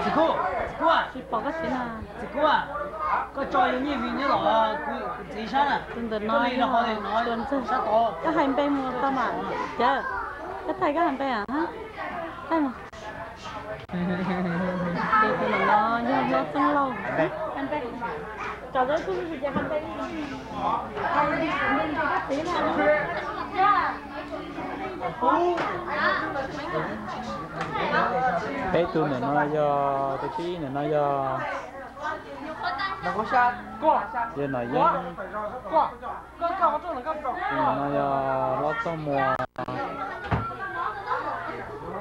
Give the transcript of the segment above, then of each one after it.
Txiv Kub, txiv Kub, tsis pom koj siv na. Txiv Kub, koj tso yawg Nyiaj Vwm nyob los kuv txiv sab na. Tus ntawm no yog Suav Ntxawg. Koj hais npe mus tau mas. Cawm, koj thaij koj hais npe a. Thaij mas. Ces tus ntawm no yog Hlob Txooj Lauj. Peb tug ntawm no yog, tus thib ib ntawm no yog, yog Nom Yeeb. Tus ntawm no yog Hlob Txooj Muas.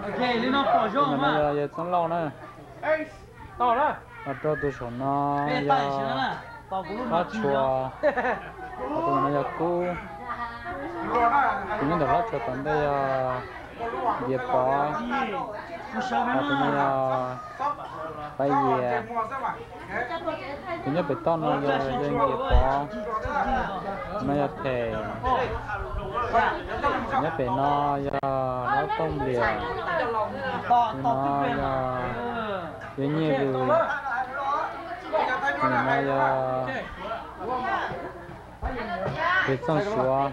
Tus ntawm no yog yawg Txooj Lauj na. Ho rau tus saum no yog Hlob Tshua. Ho tus ntawm no yog Kub. Tus nyob ntawm Hlob Tshua tom ntej yog Npias Pov. Ho tus no yog Paj Yias. Tus nyob pem toj no yog yawg Npias Pov. Tus no yog Them. Tus nyob pem no yog Hlob Tooj Nplias. Tus no yog yawg Nyiaj Vwm. Tus no yog yawg Txooj Suav.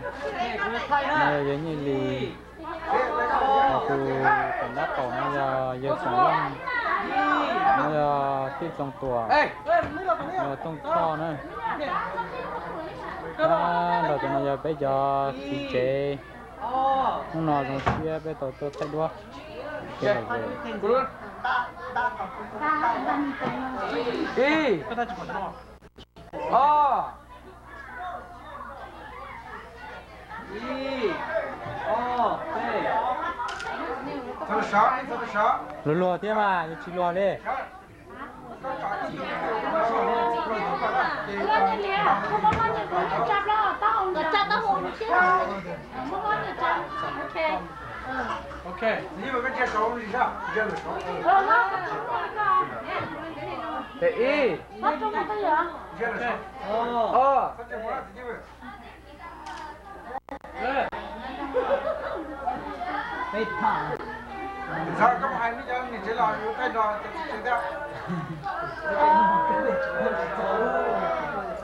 No yog yawg Nyiaj Lis. Ho tus tom ntab qaum no yog yawg Xeem Leej. No yog Tij Txooj Tuam. No yog Tooj Thoj na. Nrog tus no yog peb cov txiv tsev. Hnub no zoo siab peb tau tuaj thaij duab. Ib, ob, ib, ob, peb. Luag luag thiab mas, yus tsis luag li. Ib, ob.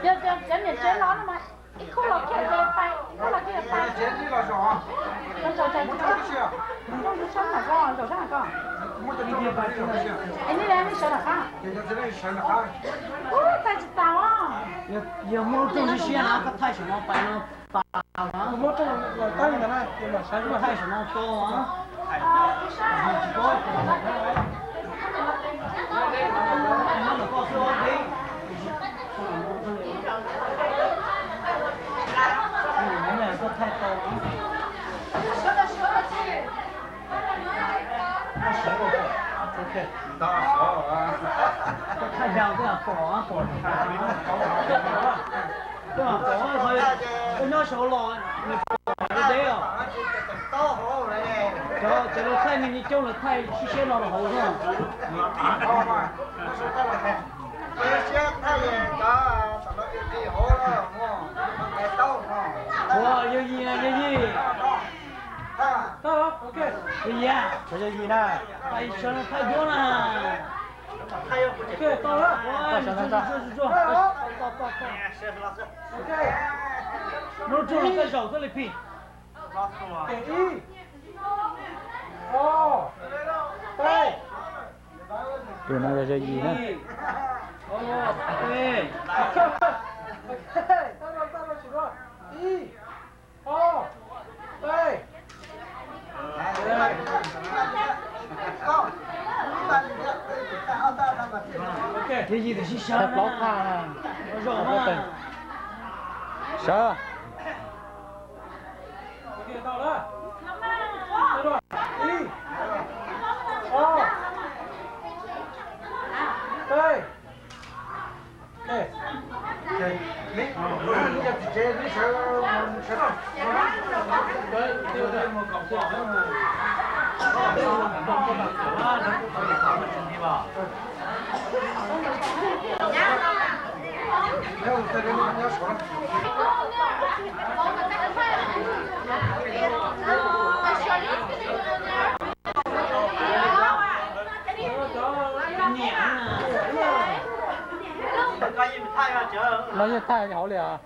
Cov niam tsev los no mas ib khub los kiag pais, ib khub los kiag pais. Rooj sab nram ko, zaum sab nram ko. Es nej, nej sawv nram qab. Ub, thaij tsis tau. Yog muaj rooj siab siab na koj thaij saum no pais no. Thaij saum no tau. Koj thaij yau twb pom, pom. Koj nyob saud los nws pom ntev os. Cov, cov lawv thaij neeg coob lawv thaij sib siab no los hauv xwb. Ua, yawg Yim na, yawg Yim. Yawg Yim a, yawg Yim na. Thaij duab na. Muab lub rooj los thaij zaum xwb li phim. Tus no yog Yawg Yim na. Yawg Yim tam sim sawv, plaub thaj na. Sawv. No yeej thaij hauv li os.